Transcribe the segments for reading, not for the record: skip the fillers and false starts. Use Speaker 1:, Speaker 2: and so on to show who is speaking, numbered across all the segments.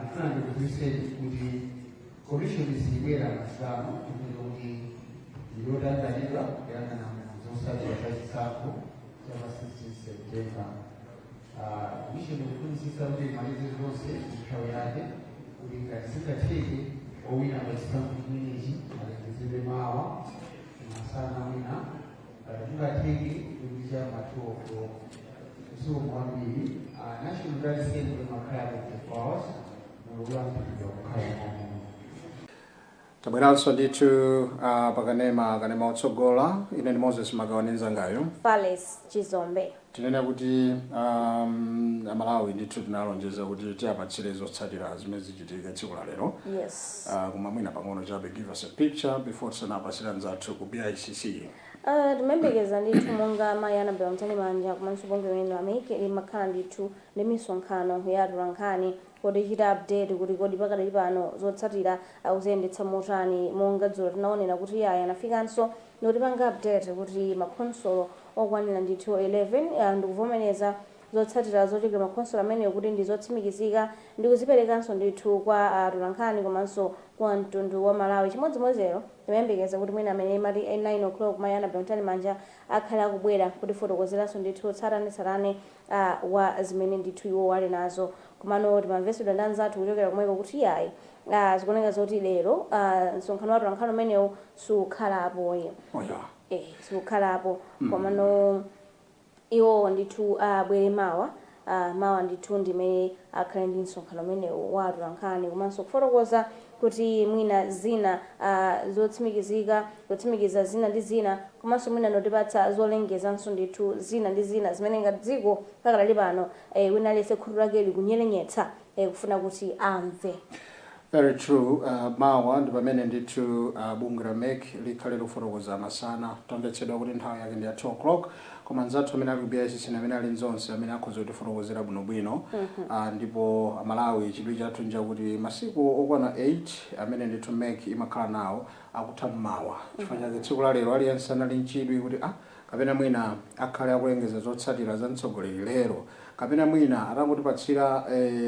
Speaker 1: Ndifuna ndikudziwitseni kuti commission zibwera masano, chifukwa kuti yotanganidwa kuyang'ana zotsatira za chisankho cha pa 16 September. Commission ikufunisisa kuti imalize zonse nthawi yake, kuti ngati zingatheke, owina pa chisankho chimenechi alengezedwe mawa masana, mwina ngati kungatheke kuti cha ma 2 o'clock. Usiku kwambiri. National Tally Center imakhala 24 hours, mulikulankhulidwa kukhala momwe.
Speaker 2: Tabweranso ndithu pakanema, kanema otsogola. Ine ndi Moses Magawa, nzangayo
Speaker 3: Fales Chizombe.
Speaker 2: Tinene kuti Amalawi ndithu tinalonjeza kuti tiyapatsire zotsatira zimene zichitika tsiku la lero.
Speaker 3: Yes.
Speaker 2: Koma mwina pang'ono chabe, give us a picture before tisanapatsire anzathu ku BICC.
Speaker 3: Timayembekeza ndithu monga mayi Annabel Mtalimanja komanso bungwe limene la MEC limakhala ndithu ndi misonkhano ya atolankhani kuti chita update kuti kodi pakadali pano zotsatira akuziyendetsa motani. Monga dzulo tinaonera kuti aya anafikanso ndikutipanga update kuti makhonsolo okwanira ndithu 11 ndikuvomereza zotsatira zochokera makhonsolo amenewo kuti ndi zotsimikizika, ndi kuziperekanso ndithu kwa atolankhani komanso kwa mtundu wa Malawi. Chimodzimodzi timayembekeza kuti mwina amene imati 9 o'clock mayi Annabel Mtalimanja akhale akubwera kutifotokozeranso ndithu tsatanetsatane wa zimene ndithu iwo ali nazo. Komano timamvesedwa ndi anzathu kuchokera komweko kuti yayi, zikuoneka zoti lero msonkhano wa atolankhani umenewu sukhalapo.
Speaker 2: Oh, yeah.
Speaker 3: Sukhalapo, komano iwo ndithu abwere mawa. Mawa ndithu ndimene akhale ndi msonkhano umenewu wa atolankhani komanso kufotokoza kuti mwina zina zotsimikizika, kutsimikiza zina ndi zina, komanso mwina notipatsa zolengezanso ndithu zina ndi zina zimene ngati dziko pakadali pano wina aliyense khutu lake likunyerenyetsa kufuna kuti amve.
Speaker 2: Very true. Mawa ndi pamene ndithu bungwe la MEC likhale likufotokoza masana. Tamvetsedwa kuti nthawi yake ndi ya 2 o'clock, koma anzathu amene ali ku BICC amene ali nzonse amene akhoza kutifotokozera bwinobwino. Ndipo Amalawi, chidwi chathu njakuti masiku okwana 8 amene ndithu MEC imakhala nawo akutha mmawa. Chifukwa chake tsiku la lero aliyense anali mchidwi kuti kapena mwina akhale akulengeza zotsatira za mtsogoleri lero, kapena mwina atangotipatsira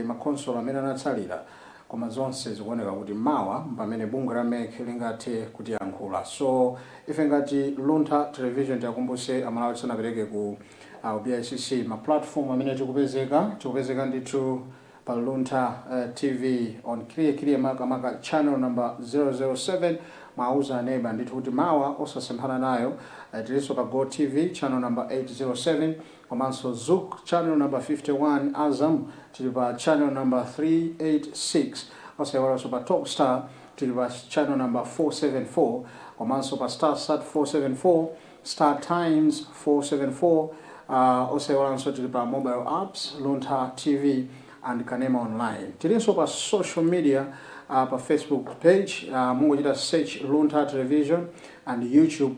Speaker 2: makhonsolo amene anatsalira. Koma zonse zikuoneka kuti mawa pamene bungwe la MEC lingathe kutiyankhula. So ife ngati Luntha Television tiyakumbuse Amalawi, tisanapereke ku BICC, ma platform amene tikupezeka. Tikupezeka ndithu pa Luntha TV on Clear Clear, makamaka channel number 007. Mwauza aneba ndithu kuti mawa osasemphana nayo. Tilinso pa Go TV channel number 807, komanso Zook channel number 51, Azam tili pa channel number 386, osayiwalanso pa Top Star tili pa channel number 474, komanso pa Star Sat 474, Star Times 474. Osayiwalanso tili pa mobile apps, Luntha TV and Kanema Online. Tilinso pa social media, pa Facebook page mungochita search Luntha Television, and YouTube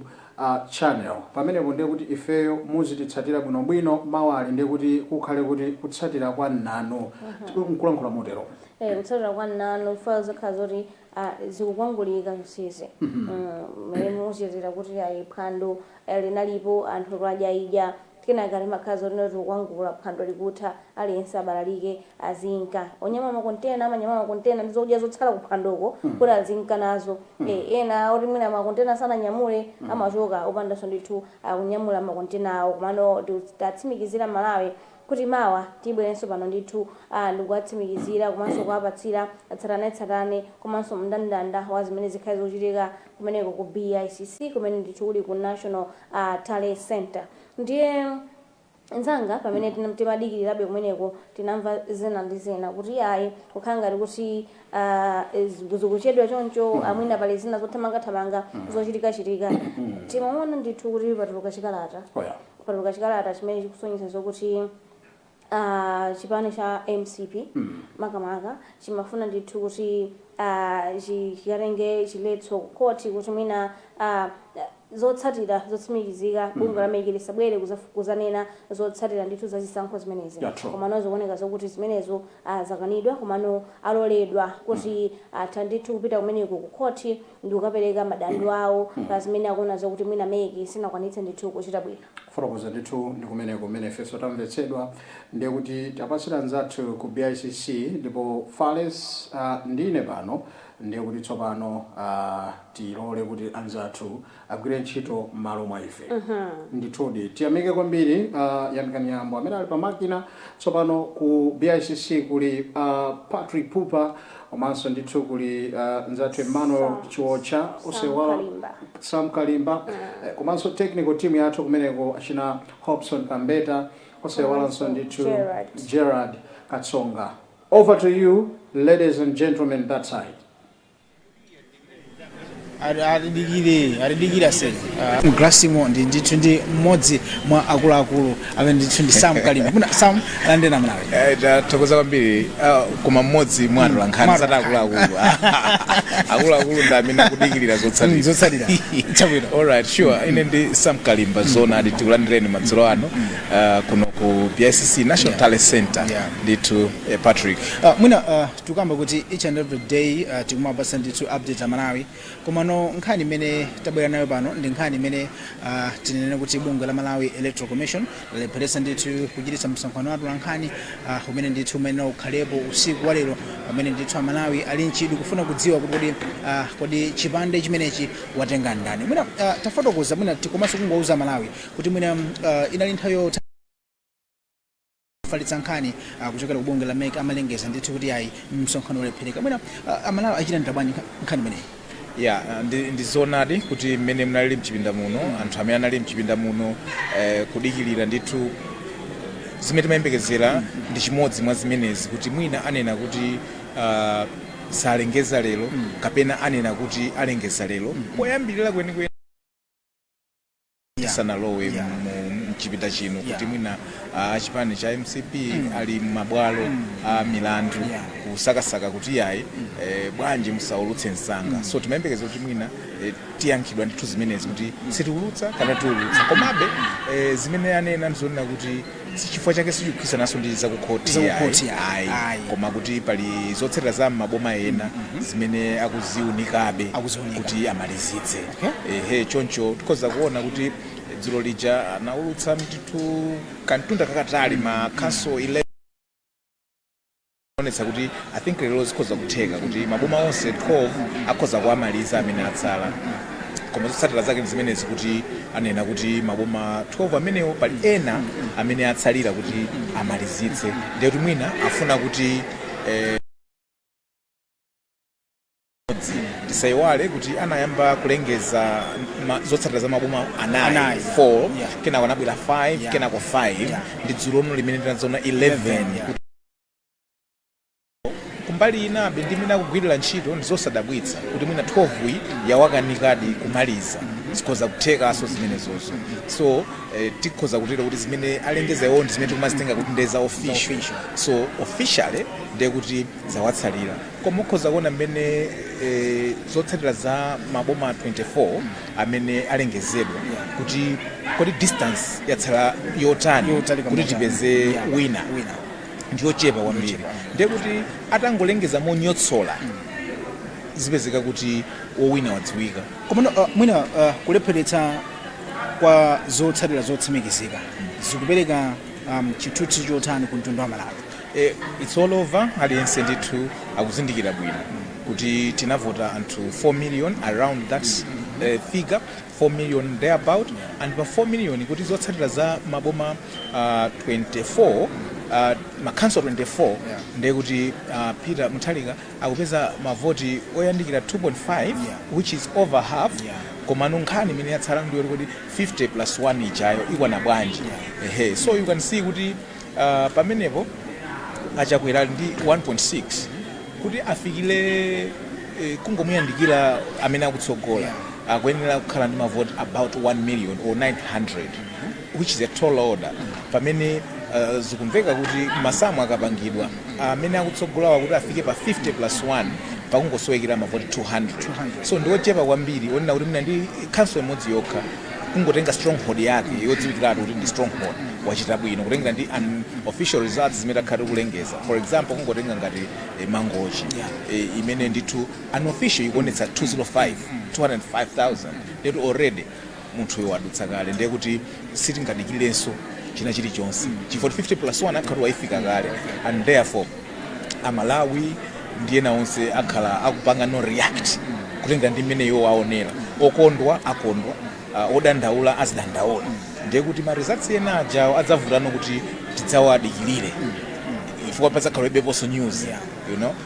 Speaker 2: channel. Pamenepo ndiye kuti ifeyo muzititsatira bwinobwino. Mawali ndiye kuti kukhale kuti kutsatira kwa nanu, nkulankhula motero.
Speaker 3: Kutsatira kwa nanu fa zokhala zoti zikukwangulika msizi mmene muchitira kuti ayi, phwando linalipo, anthu adyaidya, kenaka limakhala zoti tikukwangula, phwando likutha, aliyense abalalike, azinka onyamula makontena, amanyamula makontena ndi zokudya zotsala kuphwandoko kuti azinka nazo. Ena oti mwina makontena sananyamule amachoka opandanso ndithu akunyamula makontena awo. Komano tatsimikizira Malawi kuti mawa tibwerenso pano ndithu ndikuwatsimikizira komanso kuwapatsira tsatanetsatane komanso mndandanda wa zimene zikhale zochitika kumeneko ku BICC, kumene ndithu kuli ku National Tally Center. Ndiye nzanga, pamene timadikirirabe kumeneko, tinamva zina ndi zina kuti ayi, kukhala ngati kuti zikuchedwa choncho, amwina pali zina zothamangathamanga zochitikachitika. Timaona ndithu kuti patuluka chikalata.
Speaker 2: Oh, yeah.
Speaker 3: Patuluka chikalata chimene chikusonyeza zokuti chipani cha MCP makamaka chimafuna ndithu kuti chikatenge chiletso ku khoti kuti mwina Zotsatira zotsimikizika, bungwe la MEC lisabwere kuzanena zotsatira ndithu za zisankho zimenezi.
Speaker 2: Yeah, true.
Speaker 3: Komano zikuoneka zokuti zimenezo zakanidwa, komano aloledwa kuti atha ndithu kupita kumeneko ku khoti ndi kukapereka madando awo pa zimene akuona zokuti mwina MEC sinakwanitse ndithu kuchita bwino.
Speaker 2: Kufotokoza ndithu ndi kumeneko kumene ifenso tamvetsedwa. Ndiye kuti tapasira anzathu ku BICC ndipo Fales ndine pano. Ndiye kuti tsopano tilole kuti anzathu agwire ntchito m'malo mwa ife. Ndithudi tiyamike kwambiri Yamikani Yambo amene ali pamakina. Tsopano ku BICC kuli Patrick Pupa, komanso ndithu kuli nzathu Emmanuel Chiwocha.
Speaker 3: Sam
Speaker 2: Usewala
Speaker 3: Kalimba.
Speaker 2: Sam Kalimba. Komanso technical team yathu kumeneko, achina Hobson Kambeta, osewalanso
Speaker 3: Komanso
Speaker 2: ndithu
Speaker 3: Gerard.
Speaker 2: Gerard Katsonga. Over to you, ladies and gentlemen, that side.
Speaker 4: Atidikire, atidikira se mgrasimo ndi ndithu ndi mmodzi mwa akuluakulu amene ndithu ndi Sam Kalimba. Muna Sam, landena Malawi.
Speaker 5: Tathokoza kwambiri. Koma mmodzi mwa atolankhani.
Speaker 4: Mwa
Speaker 5: Sati akuluakulu. Akuluakulu ndi amene akudikirira zotsatira.
Speaker 4: Zotsatira, chabwino.
Speaker 5: Alright, sure. Ine ndi Sam Kalimba. Zona tikulandireni madzulo ano kuno ku BICC National Tally Center. Ndithu, Patrick.
Speaker 4: Mwina tikamba kuti each and every day tikumapasa ndithu update amalawi, komano nkhani imene tabwera nayo pano ndi nkhani imene tinene kuti bungwe la Malawi Electoral Commission lalepheretsa ndithu kuchititsa msonkhano wa atolankhani umene ndithu umene ukhalepo usiku wa lero, pamene ndithu amalawi ali mchidwi kufuna kudziwa kuti kodi chipande chimenechi watenga ndani. Mwina tafotokoza, mwina tikomanso kungouza Malawi kuti mwina inali nthawi yotha kufalitsa nkhani kuchokera ku bungwe la MEC amalengeza ndithu kuti ayi, msonkhano ulephereka. Mwina amalawi achita bwanji nkhani imeneyi?
Speaker 5: Ya, ndi zoonadi kuti mmene munalili mchipinda muno, anthu amene anali mchipinda muno kudikirira ndithu, zimene timayembekezera ndi chimodzi mwa zimenezi, kuti mwina anena kuti salengeza lero kapena anena kuti alengeza lero. Poyambirira kwenikweni tisanalowe mu mchipinda chino, kuti mwina chipani cha MCP ali m'mabwalo a milandu kusakasaka kuti yayi, bwanji musaulutse msanga. So timayembekeza kuti mwina tiyankhidwa ndithu zimenezi, kuti sitiulutsa kapena tiulutsa. Komabe zimene anena ndizonena kuti si chifukwa chake sichikugwirizananso ndi zakukhoti.
Speaker 4: Zakukhoti,
Speaker 5: ayi.
Speaker 4: Ayi.
Speaker 5: Koma kuti pali zotsatira za maboma ena zimene akuziunikabe
Speaker 4: Akuziunika.
Speaker 5: kuti amalizitse.
Speaker 4: Okay.
Speaker 5: Ehe, choncho tikhoza kuona kuti dzulo lija anaulutsa ndithu kantunda kakatali, ma council 11, onetsa kuti I think lero zikhoza kutheka kuti maboma onse 12 akhoza kuamaliza amene atsala. Koma zotsatira zake ndi zimenezi, kuti anena kuti maboma 12 amenewo pali ena amene atsalira kuti amalizitse. Ndiye kuti mwina afuna kuti tisayiwale kuti anayamba kulengeza zotsatira za maboma anayi,
Speaker 4: Anayi.
Speaker 5: 4, kenako anabwera 5, kenako 5, ndi dzulo lino limene tinaziona 11. Kumbali inabe, ndi imene akugwirira ntchito, ndi zosadabwitsa kuti mwina 12 yi yawakanikadi kumaliza. Zikhoza kuthekanso zimenezozo. So tikhoza kutero kuti zimene alengeza iwo ndi zimene tikumazitenga kuti ndi za official.
Speaker 4: Official.
Speaker 5: So officially ndiye kuti zawatsalira, koma ukhoza kuona mmene zotsatira za maboma 24 amene alengezedwa, kuti kodi distance yatsala yotani
Speaker 4: Yotalika
Speaker 5: kuti
Speaker 4: motani.
Speaker 5: tipeze wina.
Speaker 4: Wina.
Speaker 5: Ndiyochepa kwambiri. Ndiye kuti atangolengeza monyotsola, zipezeka kuti wowina wadziwika.
Speaker 4: Komano mwina kulepheretsa kwa zotsatira zotsimikizika zikupereka chithunzi chotani ku mtundu wa Malawi?
Speaker 5: It's all over. Aliyense ndithu akuzindikira bwino kuti tinavota anthu 4 million, around that figure, 4 million thereabout, and pa 4 million kuti zotsatira za maboma 24, ma council 24, ndiye kuti Peter Mutharika akupeza mavoti oyandikira 2.5, which is over half. Komano nkhani imene yatsala ndiyo kuti 50 plus 1 ijayo ikwana bwanji? Ehe, so you can see kuti pamenepo achakwera ali ndi 1.6. Kuti afikire kungomuyandikira amene akutsogola, akuyenera kukhala ndi mavoti about 1 million or 900, which is a tall order, pamene zikumveka kuti masamu akapangidwa, amene akutsogolawa kuti afike pa 50 plus 1 Pakungosowekera mavoti 200.
Speaker 4: 200.
Speaker 5: So ndiochepa kwambiri, onena kuti mwina ndi council imodzi yokha, kungotenga stronghold yake yodziwikiratu kuti ndi stronghold, wachita bwino kutengera ndi unofficial results zimene takhala tikulengeza. For example, kungotenga ngati Mangochi, imene ndithu unofficial ikuonetsa 205 205,000, ndetu already munthuyo wadutsa kale. Ndiye kuti sitingadikirirenso china chilichonse, chifukwa 50 plus 1 akhati waifika kale, and therefore Amalawi ndiye na onse akhala akupanga no react kutenga ndi mmene iwo aonera. Okondwa akondwa, odandaula azidandaula. Ndiye kuti ma results ena ajawo adzavutano kuti tidzawadikirire, chifukwa padzakhala ibeponso news.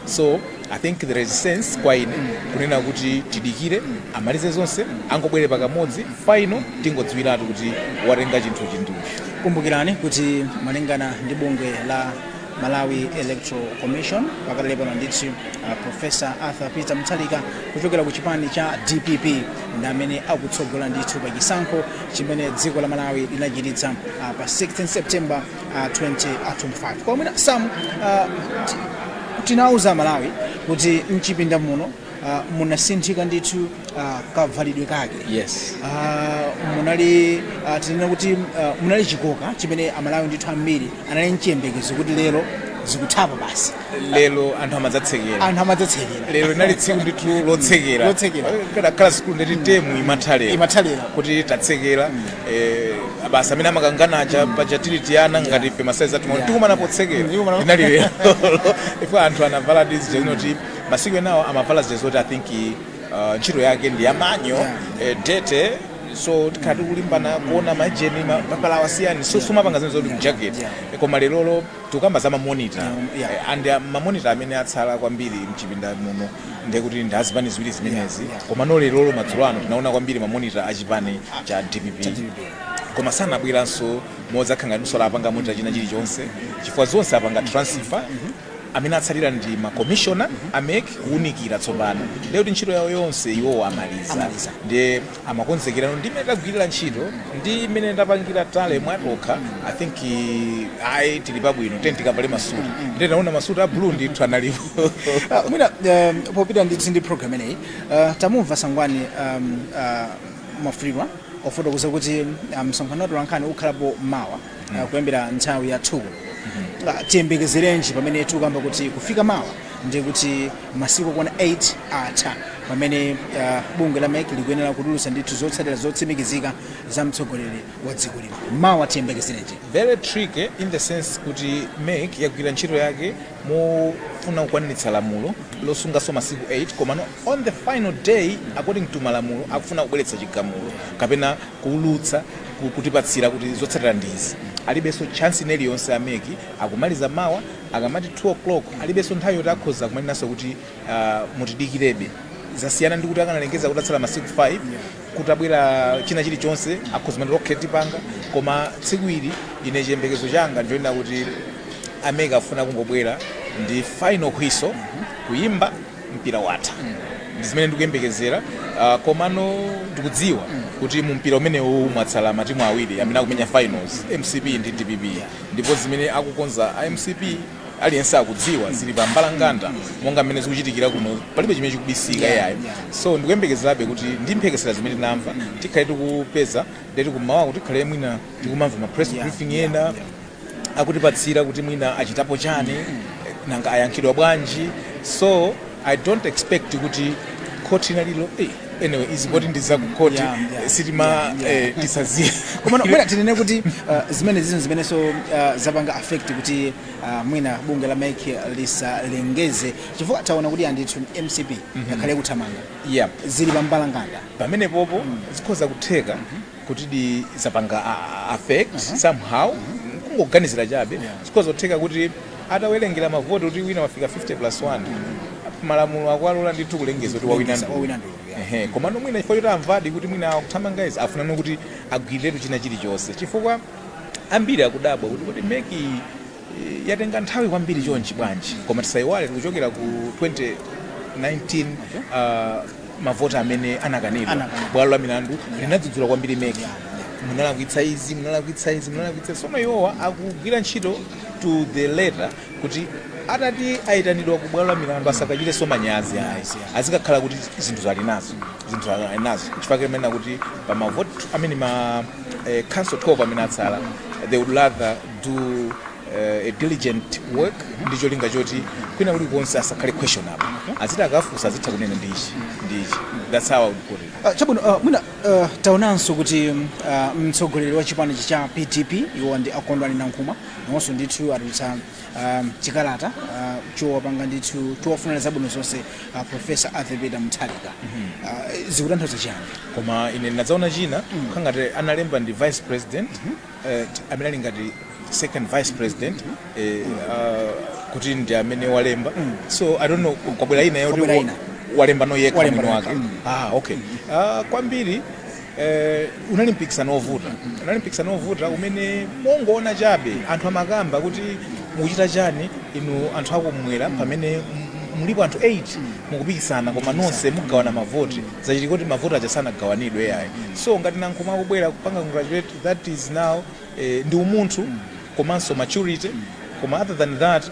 Speaker 5: So I think there is sense kwa ine kunena kuti tidikire amalize zonse, angobwere pakamodzi final, tingodziwiratu kuti watenga chinthu chinduchi.
Speaker 4: Kumbukirani kuti malingana ndi bungwe la Malawi Electoral Commission, pakadali pano ndithu Professor Arthur Peter Mutharika kuchokera ku chipani cha DPP ndi amene akutsogola ndithu pa chisankho chimene dziko la Malawi linachititsa pa 16 September 2025. Koma mwina Sam, tinauza Malawi kuti mchipinda muno munasinthika ndithu kavalidwe kake.
Speaker 5: Yes.
Speaker 4: Munali tinena kuti munali chikoka chimene Amalawi ndithu ambiri anali mchiyembekezo kuti lero zikuthapa basi.
Speaker 5: Lero anthu amadzatsekera.
Speaker 4: Anthu amadzatsekera.
Speaker 5: Lero linali tsiku ndithu lotsekera.
Speaker 4: Lotsekera.
Speaker 5: Kadakhala sikulu, ndeti temu imatha lero.
Speaker 4: Imatha lero.
Speaker 5: Kuti tatsekera, basi amene amakangana aja paja tili tiyana ngati ife masaizi athu, tikumana potsekera. Linali lero, ifo anthu anavala dizija zinoti masiku enawo amavala zija zoti I think ntchito yake ndi yamanyo, dete. So tikhala tikulimbana kuona majeni mapapala awasiyani, so sumapanga zinthu zoti mjacket. Koma lerolo tikukamba za mamonita. And mamonita amene atsala kwambiri mchipinda muno ndekuti ndi azipani ziwiri zimenezi. Koma no, lerolo madzulo ano tinaona kwambiri mamonita achipani cha DPP.
Speaker 4: Cha DPP.
Speaker 5: Koma sanabweranso modzakhala ngati apanga monitor china chilichonse, chifukwa zonse apanga transfer. Amene atsalira ndi makomishona a MEC kuwunikira tsopano. Ndiye kuti ntchito yawo yonse iwowo amaliza.
Speaker 4: Amaliza.
Speaker 5: Ndiye amakonzekera ndi mmene tagwirira ntchito ndi mmene ndapangira tale mwatokha. I think ayi, tili pabwino, teni tikavale masuti. Ndiye taona masuti a blue ndithu analipo.
Speaker 4: Mwina popita ndithu ndi program imeneyi, tamumva Sangwani Mwafulirwa ofotokoza kuti msonkhano wa atolankhani ukhalapo mawa kuyambira nthawi ya 2 koloko. Tiyembekezerenji pamene tikukamba kuti kufika mawa ndi kuti masiku okwana 8 atha pamene bungwe la MEC likuyenera kutulutsa ndithu zotsatira zotsimikizika za mtsogoleri wa dziko lino? Mawa tiyembekezerenji?
Speaker 5: Very tricky, in the sense kuti MEC yagwira ntchito yake mofuna kukwaniritsa lamulo losunganso masiku 8, komano on the final day, according to malamulo, akufuna kubweretsa chigamulo kapena kuulutsa kutipatsira kuti zotsatira ndizi. Alibenso chance ine iliyonse a MEC. Akumaliza mawa akamati 2 o'clock, alibenso nthawi yoti akhoza kumanenanso kuti mutidikirebe. Zasiyana ndi kuti akanalengeza kuti atsala masiku 5, kutabwera china chilichonse akhoza manena, "Okay, tipanga." Koma tsiku ili ine chiyembekezo changa ndichoyena kuti a MEC afuna kungobwera ndi final whistle, kuyimba mpira watha. Ndi zimene ndikuyembekezera. Komano ndikudziwa kuti mu mpira umenewu mwatsala matimu awiri amene akumenya finals, MCP ndi DPP, ndipo zimene akukonza a MCP aliyense akudziwa, zili pa mbalanganda monga mmene zikuchitikira kuno, palibe chimene chikubisika. Yayi. So ndikuyembekezerabe kuti ndi mphekesera zimene tinamva, tikhale tikupeza ndeti kummawa tikhale mwina tikumamva ma press briefing ena akutipatsira kuti mwina achitapo chani, nanga ayankhidwa bwanji. So I don't expect kuti khoti inalilo, anyway, izi poti ndi za ku khoti, sitima tisaziye.
Speaker 4: Koma mwina tinene kuti zimene zizo zimenenso zapanga affect kuti mwina bungwe la MEC lisalengeze, chifukwa taona kuti andithu MCP yakhale kuthamanga, zili pa mbalanganda.
Speaker 5: Pamene popo zikhoza kutheka kuti di zapanga affect somehow, kungoganizira chabe. Zikhoza kutheka kuti atawerengera mavoti kuti wina wafika 50 plus 1, malamulo akualola ndithu kulengeza kuti wawina
Speaker 4: Kulengeza, wawina ndulu, yeah.
Speaker 5: Ehe, komano mwina chifukwa choti amvadi kuti mwina akuthamanga izi, afunano kuti agwiriretu china chilichonse, chifukwa ambiri akudabwa kuti kodi MEC yatenga nthawi kwambiri chonchi bwanji? Koma tisayiwale tikuchokera ku 2019, mavoti amene anakanidwa.
Speaker 4: Anakanidwa.
Speaker 5: Bwalo la milandu linadzudzula kwambiri MEC, munalakwitsa izi, munalakwitsa izi, munalakwitsa. Sono iwowa akugwira ntchito to the letter kuti Atati ayitanidwa ku bwalo la milandu, asakachitenso manyazi ayi, azikakhala kuti zinthu ali nazo, zinthu ali nazo. Chifukwa chimene kuti pa mavoti amene ma council 12 amene atsala, they would rather do a diligent work ndi cholinga choti kwina kulikonse asakhale questionable. Aziti akafunsa, azitha kunena ndichi ndichi. That's how I would put it.
Speaker 4: Chabwino, mwina taonanso kuti mtsogoleri wa chipani cha PDP, iwo ndi Akondwani Nankhumwa, nawonso ndithu atulutsa chikalata chowapanga ndithu chowafunira zabwino zonse Professor Arthur Peter Mutharika. Zikutanthauza chiyani?
Speaker 5: Koma ine ndinadzaona china khangati analemba ndi vice president, amene ali ngati second vice president, kuti ndi amene walemba. So I don't know, kwabwera ina yoti
Speaker 4: Kwabwera ina.
Speaker 5: Walemba no yekha
Speaker 4: Walemba
Speaker 5: mwini
Speaker 4: yekha,
Speaker 5: wake. Ah, okay. Kwambiri unali mpikisano wovuta, unali mpikisano wovuta umene mongoona chabe anthu amakamba kuti mukuchita chani inu anthu akumwera pamene mulipo anthu 8 mukupikisana, koma nonse mugawana mavoti. Zachitika kuti mavoti aja sanagawanidwe yayi. So ngati Nankhumwa akubwera kupanga congratulate, that is now ndi umunthu komanso maturity. Koma other than that,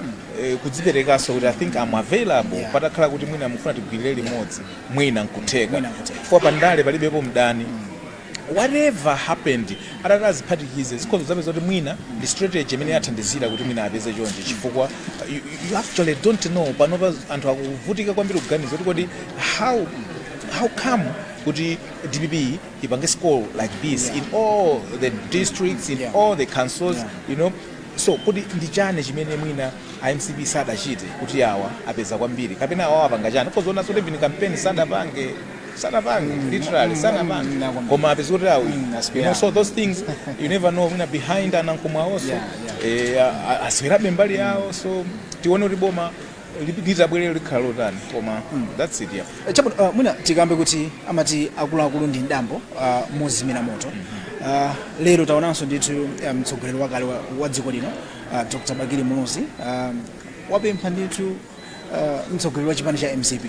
Speaker 5: kudziperekanso kuti I think I'm available patakhala kuti mwina mufuna tigwirire limodzi, mwina nkutheka.
Speaker 4: Mwina nkutheka.
Speaker 5: Chifukwa pandale palibepo mdani. Whatever happened, atati aziphatikize, zikhozo zapeza kuti mwina ndi strategy imene yathandizira kuti mwina apeze chonje, chifukwa you actually don't know. Panopa anthu akuvutika kwambiri kuganiza kuti kodi how come kuti DPP ipange score like this in all the districts, in all the councils? So kuti ndi chani chimene mwina iMCP sadachite kuti awa apeza kwambiri, kapena awa apanga chani? Kozoona so even campaign sadapange, sadapange, literally sanapange, koma apeza kuti awi so those things you never know. Mwina behind aNankhumwa also aswerabe mbali yawo. So tione kuti boma litabwerera likhala lotani, koma that's it, yeah.
Speaker 4: Chabwino, mwina tikambe kuti amati akuluakulu ndi mdambo mozimira moto. Lero taonanso ndithu mtsogoleri wakale wa dziko lino, Dr Bakili Muluzi, wapempha ndithu mtsogoleri wa chipani cha MCP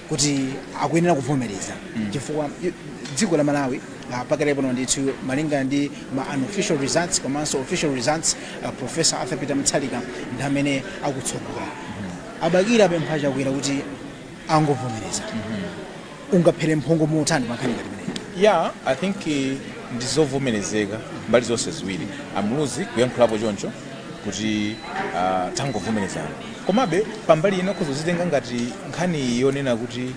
Speaker 4: kuti akuyenera kuvomereza, chifukwa dziko la Malawi pakati pano ndithu, malingana ndi ma unofficial results komanso official results, Professor Arthur Peter Mutharika ndi amene akutsogola. ABakili apempha Chakwera kuti angovomereza. Ungaphere mphongo motani pa nkhani ngati imeneyi?
Speaker 5: Yeah, I think ndizovomerezeka mbali zonse ziwiri. AMuluzi kuyankhulapo choncho kuti tangovomerezana, komabe pambali ina kuzozitenga ngati nkhani yonena kuti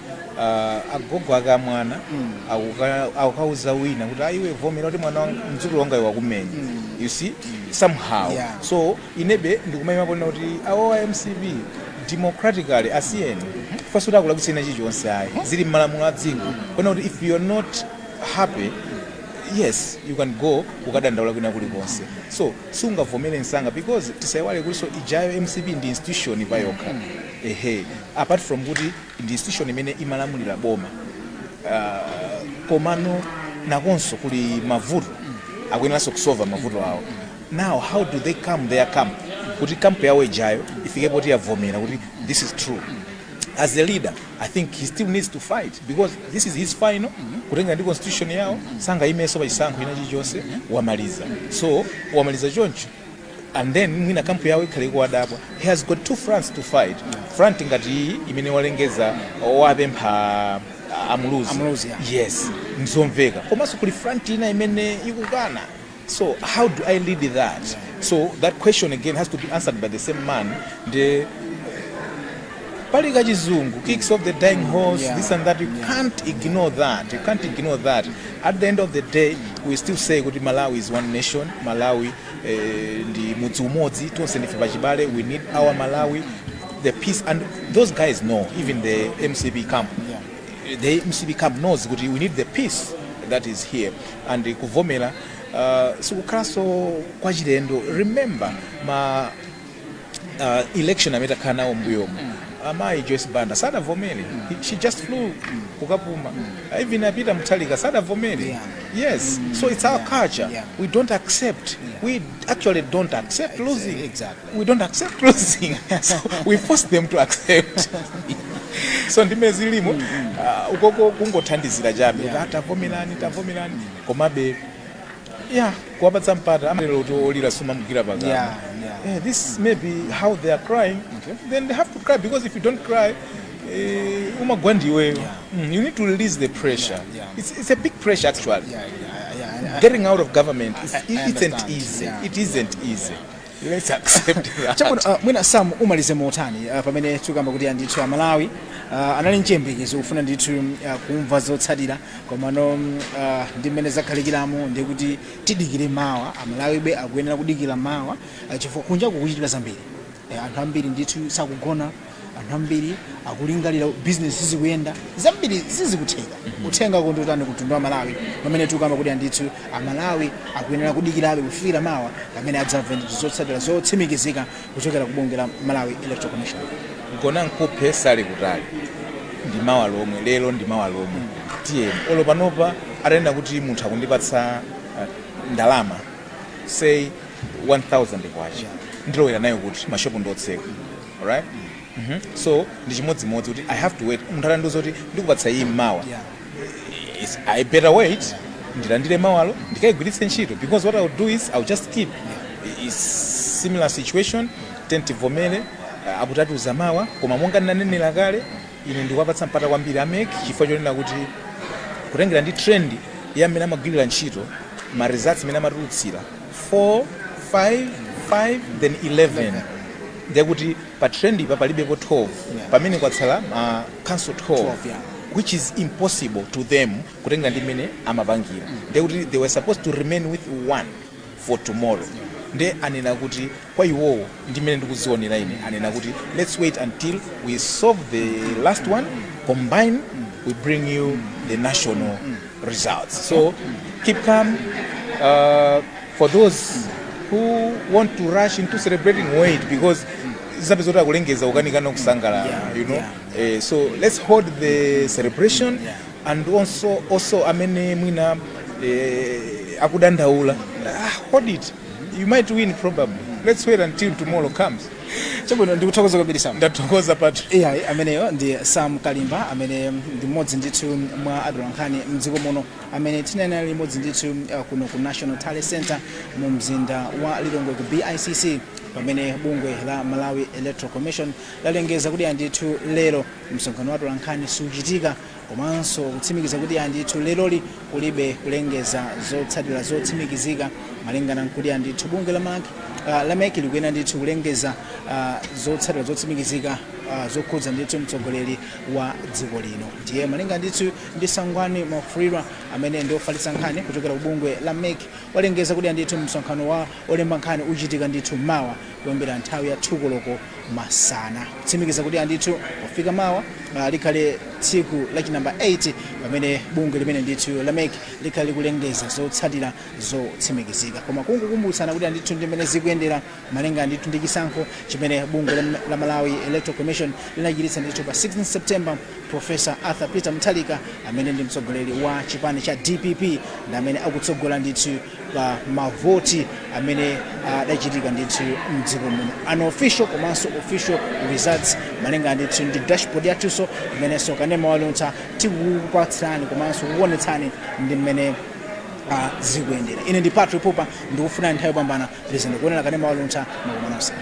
Speaker 5: agogo ake amwana akukauza wina kuti aiwe, vomera kuti mwana mdzukulu wanga iwe wakumenya, you see, somehow. So inebe ndikumayima ponena kuti awo a MCP democratically asiyeni, first kuti akulakwitseni chilichonse ayi, zili m'malamulo a dziko kwena kuti if you're not happy, yes, you can go ukadandaula kwina kulikonse. So sungavomere msanga because tisayiwale kuti so ijayo MCP ndi institution payokha. Ehe, apart from kuti ndi institution imene imalamulira boma, komano nakonso kuli mavuto, akuyeneranso kusolva mavuto awo. Now how do they come their camp, kuti camp yawo ijayo ifike poti yavomera kuti this is true? As a leader, I think he still needs to fight because this is his final. Kutenga ndi constitution yawo, sangayimenso pa chisankho china chilichonse, wamaliza. So wamaliza choncho, and then mwina camp yawo ikhale ikuwadabwa. He has got two fronts to fight. Front ngati iyi imene walengeza, wapempha aMuluzi.
Speaker 4: Amuluzi, yeah.
Speaker 5: Yes, nzomveka. Komanso kuli front ina imene ikukana. So how do I lead that? So that question again has to be answered by the same man. The pali kachizungu, kicks of the dying horse, this and that. You can't ignore that, you can't ignore that. At the end of the day, we still say kuti Malawi is one nation. Malawi ndi mudzi umodzi, tonse ndife pachibale. We need our Malawi, the peace, and those guys know, even the MCP camp, the MCP camp knows kuti we need the peace that is here. And kuvomera sikukhalanso kwachilendo. Remember ma election amene takhala nawo mbuyomu, amayi Joyce Banda sadavomere. She just flew kukapuma. Even apita Mutharika sadavomere. Yes, so it's our culture. We don't accept. We actually don't accept losing. We don't accept losing, so we force them to accept. So ndime zilimo ukoko kungothandizira chabe kuti tavomerani, tavomerani. Komabe Yeah, kuwapatsa mpata. Amalero kuti olira sumamugwira pakamwa. Yeah, this may be how they are crying. Then they have to cry, because if you don't cry, umagwa ndiweyo. You need to release the pressure. It's a big pressure, actually. Getting out of government is,
Speaker 4: I
Speaker 5: it isn't
Speaker 4: understand.
Speaker 5: easy. It isn't easy, let's accept that.
Speaker 4: Chabwino, mwina Sam, umalize motani pamene tikamba kuti andithu Amalawi anali mchiyembekezo kufuna ndithu kumva zotsatira, komano ndi mmene zakhalikiramo, ndi kuti tidikire mawa. Amalawi be akuyenera kudikira mawa chifukwa kunja kukuchitika zambiri. Anthu ambiri ndithu sakugona, anthu ambiri akulingalira, business sizikuyenda, zambiri sizikutheka. Uthenga kondotani kumtundu wa Malawi pamene tikamba kuti andithu Amalawi akuyenera kudikirabe kufikira mawa pamene adzamve ndithu zotsatira zotsimikizika kuchokera ku bungwe la Malawi Electoral Commission?
Speaker 5: Ngona nkuphe sali kutali, ndi mawa lomwe. Lero ndi mawa lomwe. Tiyeni, olo panopa atanena kuti munthu akundipatsa ndalama, say 1000 kwacha, ndilowera nayo kuti mashopu ndotseka, alright? So ndi chimodzimodzi kuti I have to wait. Munthu atandiuza kuti ndikupatsa iyi mawa, I better wait, ndilandire mawalo, ndikayigwiritse ntchito, because what I'll do is I'll just keep. It's similar situation. Tentivomere, akutatiuza mawa, koma monga ndinanenera kale, ine ndikuwapatsa mpata kwambiri a MEC, chifukwa chonena kuti kutengera ndi trend ya mmene amagwirira ntchito, ma results imene amatulutsira 4, 5, 5, then 11, ndekuti pa trend ipa palibepo 12 pamene kwatsala ma council 12,
Speaker 4: 12, yeah.
Speaker 5: which is impossible to them kutengera ndi mmene amapangira. Ndekuti they were supposed to remain with one for tomorrow. Nde anena kuti kwa iwowo, ndi mmene ndikuzionera ine, anena kuti let's wait until we solve the last one, combine, we bring you the national results. So keep calm. For those who want to rush into celebrating, wait, because zapeza kuti akulengeza ukanikana kusangalala. So let's hold the celebration. And also amene mwina akudandaula, hold it, you might win probably. Let's wait until tomorrow comes.
Speaker 4: Chabwino, ndikuthokoza kwambiri, Sam.
Speaker 5: Ndathokoza, Patrick.
Speaker 4: Iyayi, ameneyo ndi Sam Kalimba, amene ndi mmodzi ndithu mwa atolankhani mdziko muno, amene tinali limodzi ndithu kuno ku National Tally Center mu mzinda wa Lilongwe, ku BICC, pamene bungwe la Malawi Electoral Commission lalengeza kuti andithu lero msonkhano wa atolankhani suchitika, komanso kutsimikiza kuti andithu leroli kulibe kulengeza zotsatira zotsimikizika, malingana nkuti andithu bungwe la MAC, la MEC likuyena ndithu kulengeza zotsatira zotsimikizika zokhudza ndithu mtsogoleri wa dziko lino. Ndiye malinga ndithu ndi Sangwani Mwafulirwa, amene ndi ofalitsa nkhani kuchokera ku bungwe la MEC, walengeza kuti andithu msonkhano wa olemba nkhani uchitika ndithu mawa kuyambira nthawi ya 2 koloko masana, kutsimikiza kuti andithu pofika mawa likhale tsiku la chinamba 8 pamene bungwe limene ndithu la MEC likhale likulengeza zotsatira zotsimikizika. Koma kungokumbutsana kuti andithu ndi mmene zikuyendera malinga ndithu ndi chisankho chimene bungwe la Malawi Electoral Commission linachititsa ndithu pa 16 September, Professor Arthur Peter Mutharika, amene ndi mtsogoleri wa chipani cha DPP, ndi amene akutsogola ndithu pa mavoti amene adachitika ndithu mdziko muno, unofficial komanso official results, malinga ndithu ndi dashboard yathunso imenenso kanema wa Luntha tikukupatsirani komanso kukuonetsani ndi mmene zikuyendera. Ine ndi Patrick Pupa, ndikufuna nthawi yopambana. Pezani kuonera kanema wa Luntha. Makomanonse.